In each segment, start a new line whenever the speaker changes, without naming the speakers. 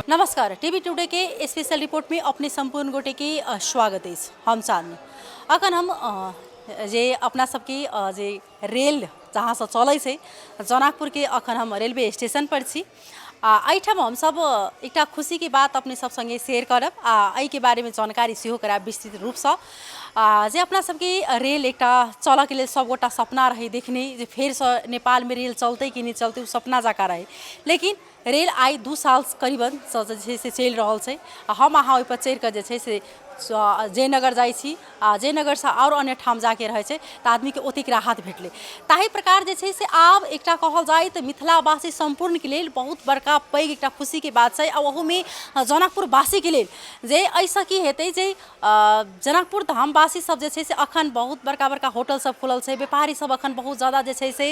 नमस्कार, TV today के special report में अपने संपूर्ण गोटे के स्वागत अछि। हम चांदनी। अखन हम जे अपना सबके जे रेल जहाँ से चलै छै जनकपुर के अखन हम रेलवे स्टेशन पर छी आ एहिठाम हमसब एकटा खुशीके बात अपने सब सङ्गे शेयर करब आ एहिके बारेमे जानकारी सेहो करायब विस्तृत रूपसँ। आ जे अपना सबके रेल एकटा चलऽके लेल सबगोटा सपना रहै देखने जे फेरसँ नेपालमे रेल चलतै कि नहि चलतै, ओ सपना जकाँ रहै। लेकिन रेल आइ 2 साल करीबनसँ जे छै से चलि रहल छै आ हम अहाँ ओहिपर चढ़िकऽ जे छै से जयनगर जाइ छी आ जयनगरसँ आओर अन्य ठाम जाके रहै छै तऽ आदमीके ओतेक राहत भेटलै। ताहि प्रकार जे छै से आब एकटा कहल जाय तऽ मिथिलावासी सम्पूर्णके लेल बहुत बड़का पैघ एकटा खुशीके बात छै आ ओहूमे जनकपुरवासीके लेल जे एहिसँ की हेतै जे जनकपुर धामवासी सब जे छै से अखन बहुत बड़का बड़का होटल सब खुलल छै, व्यापारी सब अखन बहुत जादा जे छै से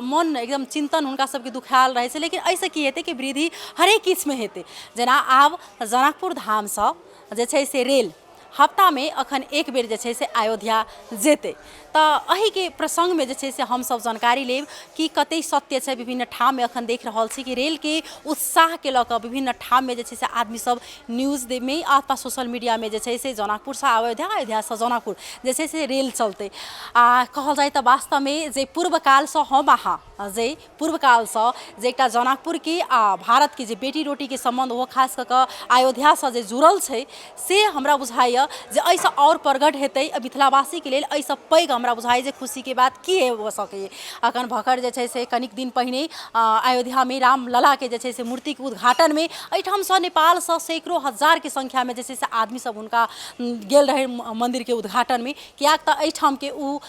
मन एकदम चिन्तन हुनका सबके दुखायल रहै छै। लेकिन एहिसँ की हेतै कि वृद्धि हरेक किछुमे हेतै। जेना आब जनकपुर धामसँ जे छै से रेल हफ्तामे अखन एक बेर जे छै से अयोध्या जेतै, तऽ एहिके प्रसङ्गमे जे छै से हमसब जानकारी लेब कि कतेक सत्य छै। विभिन्न ठाममे अखन देख रहल छी कि रेलके उत्साहके लऽ कऽ विभिन्न ठाममे जे छै से आदमी सब न्यूजमे अथवा सोशल मीडियामे जे छै से जनकपुरसँ अयोध्या, अयोध्यासँ जनकपुर जे छै से रेल चलतै। आ कहल जाय तऽ वास्तवमे जे पूर्वकालसँ हम अहाँ जे पूर्वकालसँ जे एकटा जनकपुरके आ भारतके जे बेटी रोटीके सम्बन्ध ओहो खास कऽ कऽ अयोध्यासँ जे जुड़ल छै से हमरा बुझाइए जे एहिसँ आओर प्रगट हेतै। मिथिलावासीके लेल एहिसँ पैघ हमरा बुझाइए जे खुशीके बात की भऽ सकैए। अखन भखर जे छै से कनिक दिन पहिने अयोध्यामे रामललाके जे छै से मूर्तिके उद्घाटनमे एहिठामसँ नेपालसँ सैकड़ो हजारके संख्यामे जे छै से आदमीसभ हुनका गेल रहै मन्दिरके उद्घाटनमे, किएक तऽ एहिठामके ओ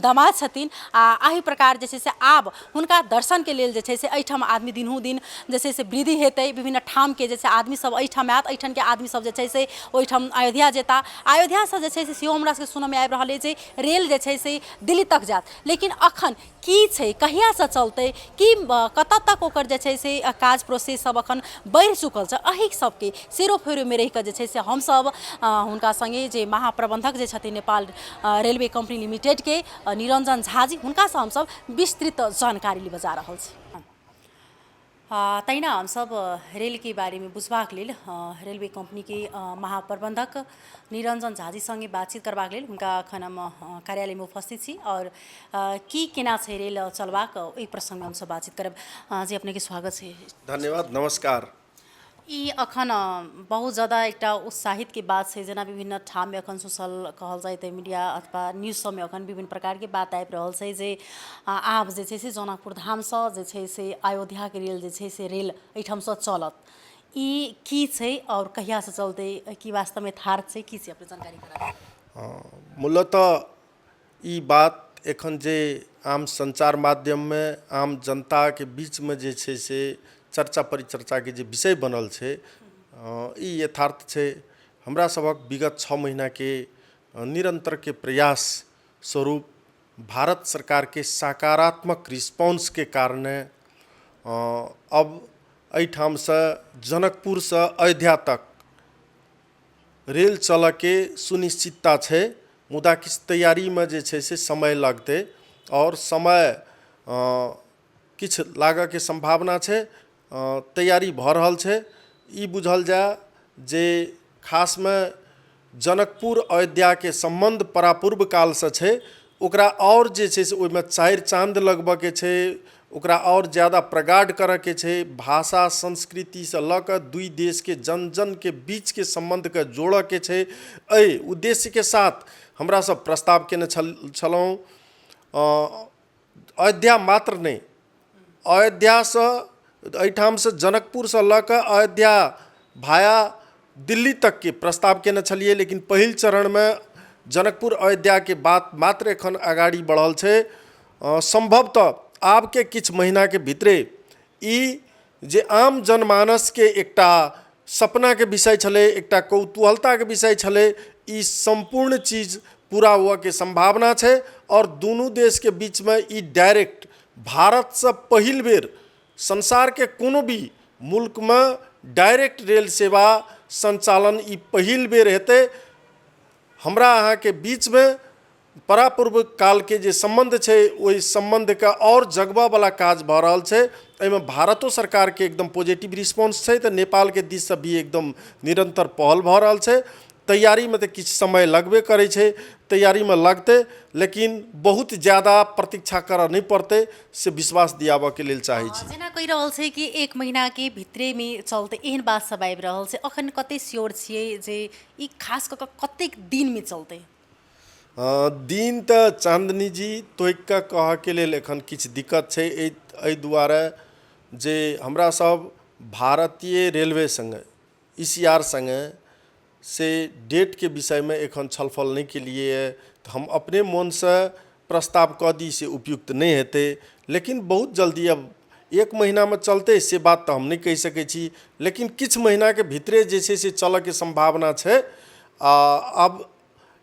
दामाद छथिन। आ एहि प्रकार जे छै से आब हुनका दर्शनके लेल जे छै से एहिठाम आदमी दिनहु दिन जे छै से वृद्धि हेतै। विभिन्न ठामके जे छै आदमी सब एहिठाम आयत, एहिठामके आदमी सब जे छै से ओहिठाम अयोध्या जेता। अयोध्यासँ जे छै से सेहो हमरा सबके सुनऽमे आबि रहल अछि जे रेल जे छै से दिल्ली तक जायत। लेकिन अखन की छै, कहियासँ चलतै, की कतऽ तक ओकर जे छै से काज प्रोसेस सब अखन बढ़ि चुकल छै, एहि सबके सेरोफेरोमे रहिकऽ जे छै से हमसब हुनका सङ्गे जे महाप्रबन्धक जे छथिन नेपाल रेलवे कम्पनी लिमिटेडके निरञ्जन झाजी, हुनकासँ हमसब विस्तृत जानकारी लेबऽ जा रहल छी। तहिना हमसब रेलके बारेमे बुझबाक लेल रेलवे कम्पनीके महाप्रबन्धक निरञ्जन झाजी सङ्गे बातचीत करबाक लेल हुनका एखन हम कार्यालयमे उपस्थित छी आओर की केना छै रेल चलबाक ओहि प्रसङ्गमे हमसब बातचीत करब। जी अपनेके स्वागत छै।
धन्यवाद, नमस्कार।
ई अखन बहुत जादा एकटा उत्साहितके बात छै, जेना विभिन्न ठाममे अखन सोशल कहल जाय तऽ मीडिया अथवा न्यूज सबमे अखन विभिन्न प्रकारके बात आबि रहल छै जे आब जे छै से जनकपुर धामसँ जे छै से अयोध्याके रेल जे छै से रेल एहिठामसँ चलत। ई की छै आओर कहियासँ चलतै, की वास्तवमे यथार्थ छै, की छै, अपने जानकारी करा।
मूलतः ई बात एखन जे आम सञ्चार माध्यममे आम जनताके बीचमे जे छै से चर्चा परिचर्चाके जे विषय बनल छै, ई यथार्थ छै। हमरा सभक विगत 6 महिनाके निरन्तरके प्रयास स्वरूप भारत सरकारके सकारात्मक रिस्पॉन्सके कारणे अब एहिठामसँ जनकपुरसँ अयोध्या तक रेल चलऽके सुनिश्चितता छै, मुदा किछु तैयारीमे जे छै से समय लगतै आओर समय किछु लागऽके सम्भावना छै। तैयारी भऽ रहल छै। ई बुझल जाय जे खासमे जनकपुर अयोध्याके सम्बन्ध परापूर्व कालसँ छै, ओकरा आओर जे छै से ओहिमे चारि चाँद लगबऽके छै, ओकरा आओर ज्यादा प्रगाढ़ करऽके छै। भाषा संस्कृतिसँ लऽ कऽ दुइ देशके जन जनके बीचके सम्बन्धके जोड़ऽके छै। एहि उद्देश्यके साथ हमरा सब प्रस्ताव केने छलहुँ। अयोध्या मात्र नहि, अयोध्यासँ एहिठामसँ जनकपुरसँ लऽ कऽ अयोध्या भाया दिल्ली तकके प्रस्ताव केने छलियै, लेकिन पहिल चरणमे जनकपुर अयोध्याके बात मात्र एखन अगाडि बढ़ल छै। सम्भवतः आबके किछु महिनाके भितरे ई जे आम जनमानसके एकटा सपनाके विषय छलै, एकटा कौतूहलताके विषय छलै, ई सम्पूर्ण चीज पूरा हुअके सम्भावना छै। आओर दुनू देशके बीचमे ई डायरेक्ट भारतसँ पहिल बेर संसारके कोनो भी मुल्कमे डायरेक्ट रेल सेवा सञ्चालन ई पहिल बेर हेतै। हमरा अहाँके बीचमे परापूर्व कालके जे सम्बन्ध छै, ओहि सम्बन्धके आओर जगबयवला काज भऽ रहल छै। एहिमे भारतो सरकारके एकदम पॉजिटिव रिस्पॉन्स छै, तऽ नेपालके दिससँ भी एकदम निरन्तर पहल भऽ रहल छै। तैयारीमे तऽ किछु समय लगबे करै छै, तैयारीमे लगतै, लेकिन बहुत ज्यादा प्रतीक्षा करऽ नहि पड़तै से विश्वास दियाबऽके लेल चाहै छी।
जेना कहि रहल छै कि एक महीनाके भित्रेमे चलतै, एहन बात सब आबि रहल छै, अखन कते श्योर छियै जे ई खास कऽ कऽ कतेक दिनमे चलतै?
दिन तऽ चाँदनी जी तोकि कऽ कहऽके लेल एखन किछु दिक्कत छै, एहि दुआरे जे हमरा सब भारतीय रेलवे सङ्गे ECR सङ्गे से डेटके विषयमे एखन छलफल नहि केलियै। तऽ हम अपने मोनसँ प्रस्ताव कऽ दी से उपयुक्त नहि हेतै, लेकिन बहुत जल्दी, अब एक महीनामे चलतै से बात तऽ हम नहि कहि सकै छी, लेकिन किछु महीनाके भीतरे जे छै से चलऽके सम्भावना छै। आ आब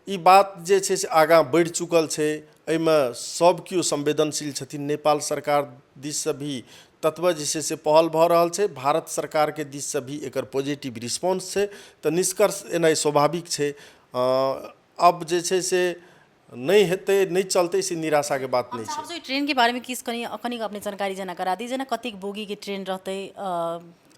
ई बात जे छै से आगाँ बढ़ि चुकल छै, एहिमे सब केओ संवेदनशील छथिन। नेपाल सरकार दिससँ भी ततबे जे छै से पहल भऽ रहल छै, भारत सरकारके दिससँ भी एकर पॉजिटिव रिस्पॉन्स छै, तऽ निष्कर्ष एनाइ स्वाभाविक छै। अब जे छै से नहि हेतै, नहि चलतै से निराशाके बात नहि छै।
ट्रेनके बारेमे किछु कनि कनिक अपने जानकारी जेना करा दी, जेना कतेक बोगीके ट्रेन रहतै,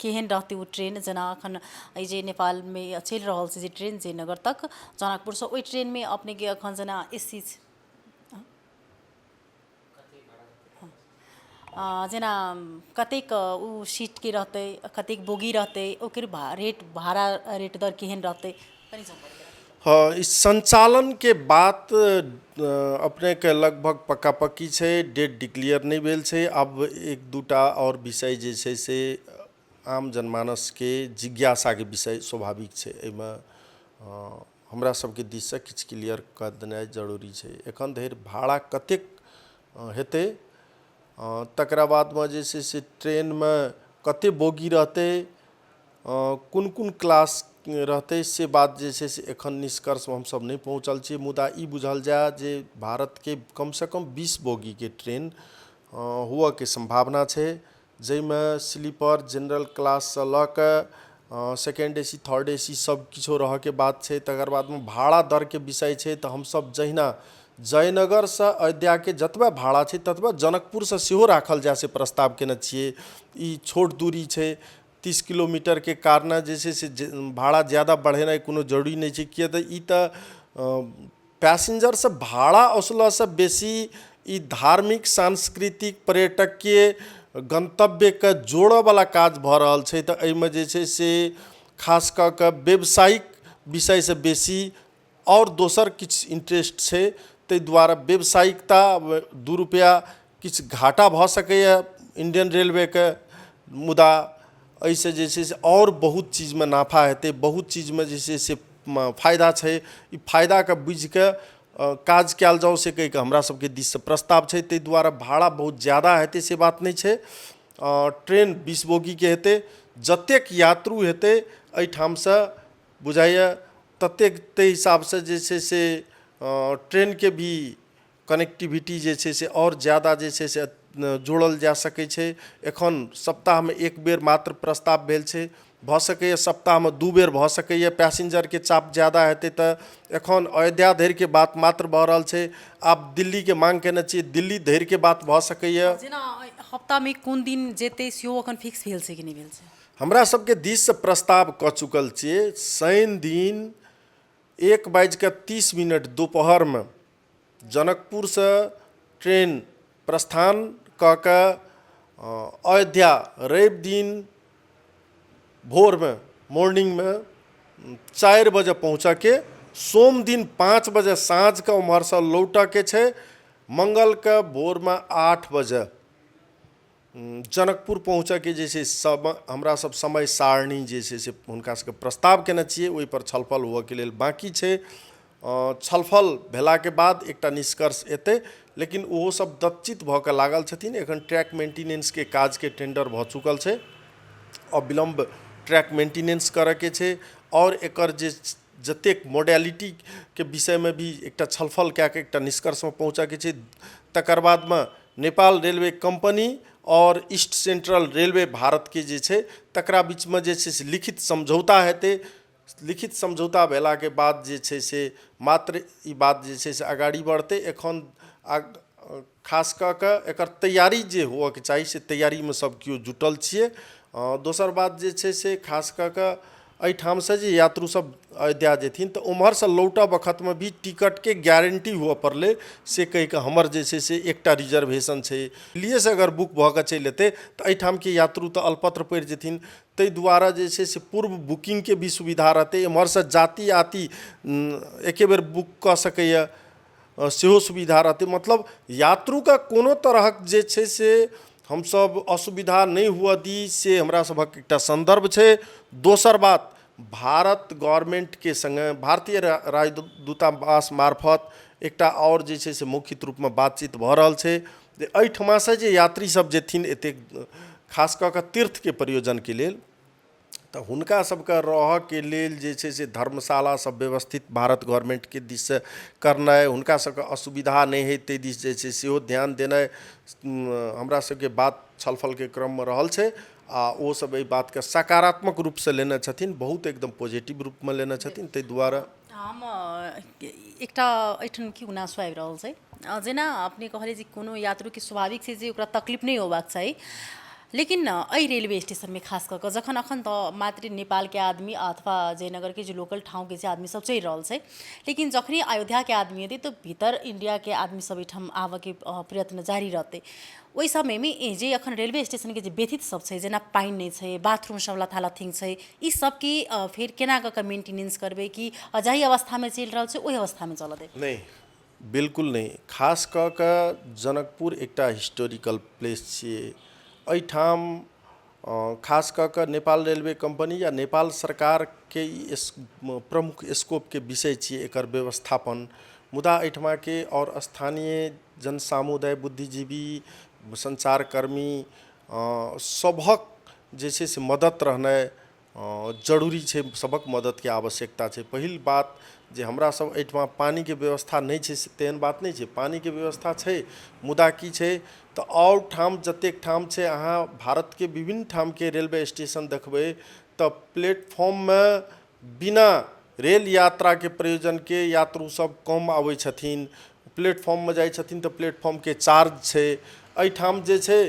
केहन रहतै ओ ट्रेन? जेना अखन एहि जे नेपालमे चलि रहल छै जे ट्रेन जयनगर तक जनकपुरसँ, ओहि ट्रेनमे अपनेके अखन जेना एसी जेना कतेक ओ सीटके रहतै, कतेक बोगी रहतै, ओकर रेट भाड़ा रेट दर केहन रहतै, कनि जानकारी।
हँ, ई सञ्चालनके बात अपनेके लगभग पक्का पक्की छै, डेट डिक्लेयर नहि भेल छै। आब एक दूटा आओर विषय जे छै से आम जनमानसके जिज्ञासाके विषय स्वाभाविक छै, एहिमे हमरा सबके दिससँ किछु क्लियर कऽ देनाइ जरूरी छै। एखन धरि भाड़ा कतेक हेतै, तकरा बादमे जे छै से ट्रेनमे कतेक बोगी रहतै, कोन कोन क्लास रहतै, से बात जे छै से एखन निष्कर्षमे हमसब नहि पहुँचल छी। मुदा ई बुझल जाय जे भारतके कमसँ कम 20 बोगीके ट्रेन हुअके सम्भावना छै, जाहिमे स्लीपर जनरल क्लाससँ लऽ कऽ सेकेण्ड AC थर्ड AC सब किछो रहऽके बात छै। तकर बादमे भाड़ा दरके विषय छै, तऽ हमसब जहिना जयनगरसँ अयोध्याके जतबे भाड़ा छै ततबे जनकपुरसँ सेहो राखल जाय से प्रस्ताव केने छियै। ई छोट दूरी छै, 30 किलोमीटरके कारण जे छै से भाड़ा ज्यादा बढ़ेनाइ कोनो जरूरी नहि छै, किए तऽ ई तऽ पैसेंजरसँ भाड़ा ओसलऽसँ बेसी ई धार्मिक सांस्कृतिक पर्यटकीय गन्तव्यके जोड़ऽवला काज भऽ रहल छै। तऽ एहिमे जे छै से खास कऽ कऽ व्यावसायिक विषयसँ बेसी आओर दोसर किछु इन्टरेस्ट छै, ताहि दुआरे व्यावसायिकता 2 रुपैआ किछु घाटा भऽ सकैए इण्डियन रेलवेके, मुदा एहिसँ जे छै से आओर बहुत चीजमे नाफा हेतै, बहुत चीजमे जे छै से फायदा छै। ई फायदाके बुझिके काज कयल जाउ से कहिके हमरा सबके दिससँ प्रस्ताव छै। ताहि दुआरे भाड़ा बहुत ज्यादा हेतै से बात नहि छै। ट्रेन 20 बोगीके हेतै, जतेक यात्रु हेतै एहिठामसँ बुझाइए ततेक ताहि हिसाबसँ जे छै से ट्रेनके भी कनेक्टिविटी जे छै से आओर ज्यादा जे छै से जोड़ल जा सकै छै। एखन सप्ताहमे एक बेर मात्र प्रस्ताव भेल छै, भऽ सकैए सप्ताहमे 2 बेर भऽ सकैए, पैसेंजरके चाप ज्यादा हेतै तऽ। एखन अयोध्या धरिके बात मात्र भऽ रहल छै, आब दिल्लीके माँग केने छियै, दिल्ली धरिके बात भऽ सकैए।
जेना हप्तामे कोन दिन जेतै सेहो एखन फिक्स भेल छै कि नहि भेल छै?
हमरा सबके दिससँ प्रस्ताव कऽ चुकल छियै, शनि दिन 1:30 दोपहरमे जनकपुरसँ ट्रेन प्रस्थान कऽ कऽ अयोध्या रवि दिन भोरमे मॉर्निंगमे 4 बजे पहुँचऽके, सोम दिन 5 बजे साँझके ओम्हरसँ लौटऽके छै, मङ्गलके भोरमे 8 बजे जनकपुर पहुँचऽके जे छै सब हमरा सब समय सारणी जे छै से हुनका सबके प्रस्ताव केने छियै, ओहिपर छलफल हुअके लेल बाँकी छै। छलफल भेलाके बाद एकटा निष्कर्ष एतै, लेकिन ओहो सब दतचित भऽ कऽ लागल छथिन। एखन ट्रैक मेंटेनेंसके काजके टेंडर भऽ चुकल छै, अविलम्ब ट्रैक मेंटेनेंस करऽके छै, आओर एकर जे जतेक मोडेलिटीके विषयमे भी एकटा छलफल कए कऽ एकटा निष्कर्षमे पहुँचऽके छै। तकर बादमे नेपाल रेलवे कम्पनी आओर ईस्ट सेंट्रल रेलवे भारतके जे छै तकरा बीचमे जे छै से लिखित समझौता हेतै। लिखित समझौता भेलाके बाद जे छै से मात्र ई बात जे छै से अगाड़ी बढ़तै। एखन खास कऽ कऽ एकर तैयारी जे हुअके चाही से तैयारीमे सब केओ जुटल छियै। दोसर बात जे छै से खास कऽ कऽ एहिठामसँ जे यात्रु सब अयोध्या जेथिन तऽ ओम्हरसँ लौटऽ बखतमे भी टिकटके गारंटी हुअ पड़लै से कहिकऽ हमर जे छै से एकटा रिजर्वेशन छै। दिल्लिएसँ अगर बुक भऽ कऽ चलि एतै तऽ एहिठामके यात्रु तऽ अलपत्र पड़ि जेथिन, ताहि दुआरे जे छै से पूर्व बुकिंगके भी सुविधा रहतै। एम्हरसँ जाति आति एके बेर बुक कऽ सकैए सेहो सुविधा रहतै। मतलब यात्रुके कोनो तरहक जे छै से हमसब असुविधा नहि हुअ दी से हमरा सभक एकटा सन्दर्भ छै। दोसर बात, भारत गवर्नमेन्टके सङ्गे भारतीय राजदूतावास मार्फत एकटा आओर जे छै से मौखिक रूपमे बातचीत भऽ रहल छै जे एहिठमासँ जे यात्री सब जेथिन एतेक खास कऽ कऽ तीर्थके प्रयोजनके लेल तऽ हुनका सबके रहऽके लेल जे छै से धर्मशाला सब व्यवस्थित भारत गवर्नमेन्टके दिससँ करनाइ, हुनका सबके असुविधा नहि होइ ताहि दिस जे छै सेहो ध्यान देनाइ हमरा सबके बात छलफलके क्रममे रहल छै। आ ओ सब एहि बातके सकारात्मक रूपसँ लेने छथिन, बहुत एकदम पॉजिटिव रूपमे लेने छथिन। ताहि दुआरे
हम एकटा एहिठाम की गुनासो आबि रहल छै, जेना अपने कहलियै जे कोनो यात्रुके स्वाभाविक छै जे ओकरा तकलीफ नहि होबाक चाही, लेकिन एहि रेलवे स्टेशनमे खास कऽ कऽ जखन अखन तऽ मात्र नेपालके आदमी अथवा जयनगरके जे लोकल ठाउँके जे आदमी सब चलि रहल छै, लेकिन जखनी अयोध्याके आदमी एतै तऽ भीतर इण्डियाके आदमी सब एहिठाम आबऽके प्रयत्न जारी रहतै। ओहि समयमे जे अखन रेलवे स्टेशनके जे व्यथित सब छै, जेना पानि नहि छै, बाथरूम सब लथा लथिंग छै, ई सबके फेर केना कऽ कऽ मेंटेनेंस करबै कि जाहि अवस्थामे चलि रहल छै ओहि अवस्थामे चलऽ देबै?
नहि, बिल्कुल नहि। खास कऽ कऽ जनकपुर एकटा हिस्टोरिकल प्लेस छियै। एहिठाम खास कऽ कऽ नेपाल रेलवे कम्पनी या नेपाल सरकारके ई प्रमुख स्कोपके विषय छियै एकर व्यवस्थापन। मुदा एहिठमाके आओर स्थानीय जनसामुदाय, बुद्धिजीवी, सञ्चारकर्मी सभक जे छै से मदति रहनाइ जरूरी छै, सभक मदतिके आवश्यकता छै। पहिल बात जे हमरा सब एहिठमा पानिके व्यवस्था नहि छै से तेहन बात नहि छै, पानिके व्यवस्था छै, मुदा की छै तऽ आओर ठाम जतेक ठाम छै अहाँ भारतके विभिन्न ठामके रेलवे स्टेशन देखबै तऽ प्लेटफॉर्ममे बिना रेल यात्राके प्रयोजनके यात्रु सब कम आबै छथिन। प्लेटफॉर्ममे जाइ छथिन तऽ प्लेटफॉर्मके चार्ज छै। एहिठाम जे छै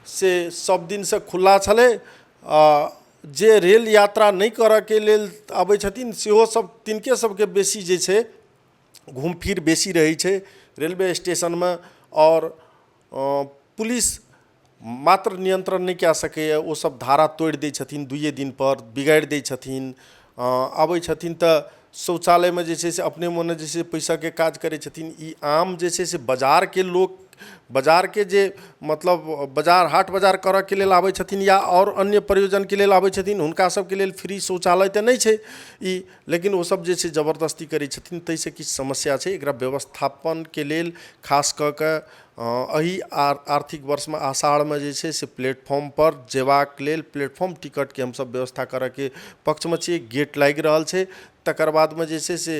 से सब दिनसँ खुला छलै, जे रेल यात्रा नहि करऽके लेल आबै छथिन सेहो सब तिनके सबके बेसी जे छै घूमफिर बेसी रहै छै रेलवे स्टेशनमे। आओर पुलिस मात्र नियन्त्रण नहि कए सकैए, ओ सब धारा तोड़ि दै छथिन, दुइए दिनपर बिगाड़ि दै छथिन। आबै छथिन तऽ शौचालयमे जे छै से अपने मोने जे छै पैसाके काज करै छथिन। ई आम जे छै से बाजारके लोक, बाजारके जे मतलब बाजार हाट बाजार करऽके लेल आबै छथिन या आओर अन्य प्रयोजनके लेल आबै छथिन, हुनका सबके लेल फ्री शौचालय तऽ नहि छै ई, लेकिन ओसब जे छै जबरदस्ती करै छथिन, ताहिसँ किछु समस्या छै। एकरा व्यवस्थापनके लेल खास कऽ कऽ एहि आर्थिक वर्षमे आषाढ़मे जे छै से प्लेटफॉर्मपर जेबाक लेल प्लेटफॉर्म टिकटके हमसब व्यवस्था करऽके पक्षमे छियै। गेट लागि रहल छै, तकर बादमे जे छै से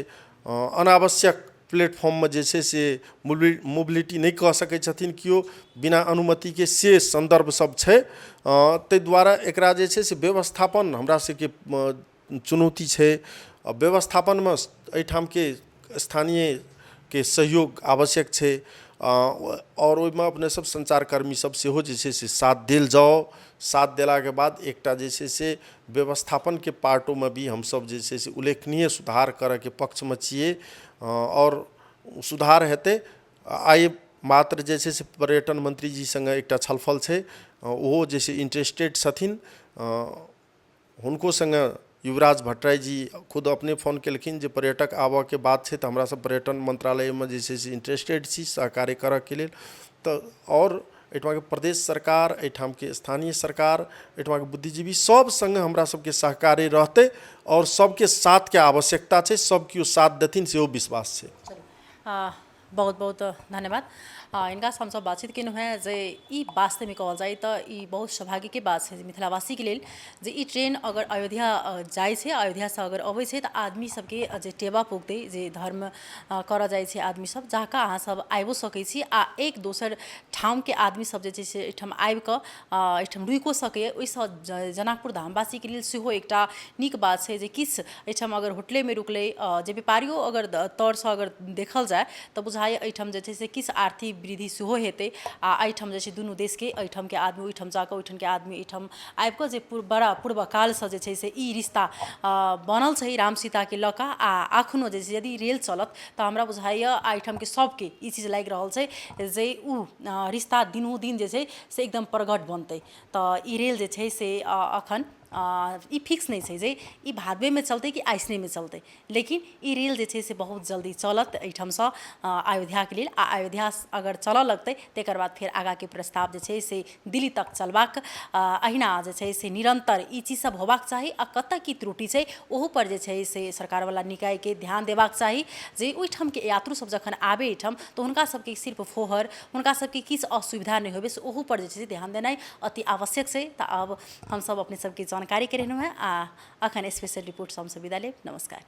अनावश्यक प्लेटफॉर्ममे जे छै से मोबिलिटी नहि कऽ सकै छथिन केओ बिना अनुमतिके, से सन्दर्भ सब छै। ताहि दुआरे एकरा जे छै से व्यवस्थापन हमरा सबके चुनौती छै। व्यवस्थापनमे एहिठामके स्थानीयके सहयोग आवश्यक छै आओर ओहिमे अपने सब सञ्चारकर्मी सब सेहो जे छै से साथ देल जाउ। साथ देलाके बाद एकटा जे छै से व्यवस्थापनके पार्टोमे भी हमसब जे छै से उल्लेखनीय सुधार करऽके पक्षमे छियै आओर सुधार हेतै। आइ मात्र जे छै से पर्यटन मन्त्रीजी सङ्गे एकटा छलफल छै, ओहो जे छै इन्टरेस्टेड छथिन। हुनको सङ्गे युवराज भट्टराई जी खुद अपने फोन केलखिन जे पर्यटक आबऽके बात छै तऽ हमरा सब पर्यटन मन्त्रालयमे जे छै से इन्टरेस्टेड छी सहकार्य करऽके लेल। तऽ आओर एहिठमाके प्रदेश सरकार, एहिठामके स्थानीय सरकार, एहिठमाके बुद्धिजीवी सब सङ्गे हमरा सबके सहकार्य रहतै आओर सबके साथके आवश्यकता छै, सब केओ साथ देथिन सेहो विश्वास छै।
बहुत बहुत धन्यवाद। हिनकासँ हमसभ बातचीत केलहुँ हेँ जे ई वास्तवमे कहल जाय तऽ ई बहुत सौभाग्यके बात छै मिथिलावासीके लेल जे ई ट्रेन अगर अयोध्या जाइ छै, अयोध्यासँ अगर अबै छै तऽ आदमी सबके जे टेबा पुगतै, जे धर्म करऽ जाइ छै आदमी सब, जाकऽ अहाँ सब आबिओ सकै छी आ एक दोसर ठामके आदमी सब जे छै से एहिठाम आबिकऽ एहिठाम रुकिओ सकैए। ओहिसँ जनकपुर धामवासीके लेल सेहो एकटा नीक बात छै जे किछु एहिठाम अगर होटलेमे रुकलै, जे व्यापारियो अगर तौरसँ अगर देखल जाय तऽ बुझाइए एहिठाम जे छै से किछु आर्थिक वृद्धि सेहो हेतै आ एहिठाम जे छै दुनू देशके एहिठामके आदमी ओहिठाम जाकऽ, ओहिठामके आदमी एहिठाम आबिकऽ जे बड़ा पूर्वकालसँ जे छै से ई रिश्ता बनल छै राम सीताके लऽ कऽ आ एखनो जे छै यदि रेल चलत तऽ हमरा बुझाइए एहिठामके सबके ई चीज लागि रहल छै जे ओ रिश्ता दिनोदिन जे छै से एकदम प्रगट बनतै। तऽ ई रेल जे छै से अखन ई फिक्स नहि छै जे ई भादवेमे चलतै कि आसिनेमे चलतै, लेकिन ई रेल जे छै से बहुत जल्दी चलत एहिठामसँ अयोध्याके लेल आ अयोध्या अगर चलऽ लगतै तकर बाद फेर आगाँके प्रस्ताव जे छै से दिल्ली तक चलबाक अहिना जे छै से निरन्तर ई चीज सब होबाक चाही आ कतऽ की त्रुटि छै ओहूपर जे छै से सरकारवला निकायके ध्यान देबाक चाही जे ओहिठामके यात्रू सब जखन आबै एहिठाम तऽ हुनका सबके सिर्फ फोहर हुनका सबके किछु असुविधा नहि होबै से ओहूपर जे छै से ध्यान देनाइ अति आवश्यक छै। तऽ आब हमसब अपने सबके जानकारी करेलहुँ हेँ आ अखन स्पेशल रिपोर्टसँ हमसब विदा लेब। नमस्कार।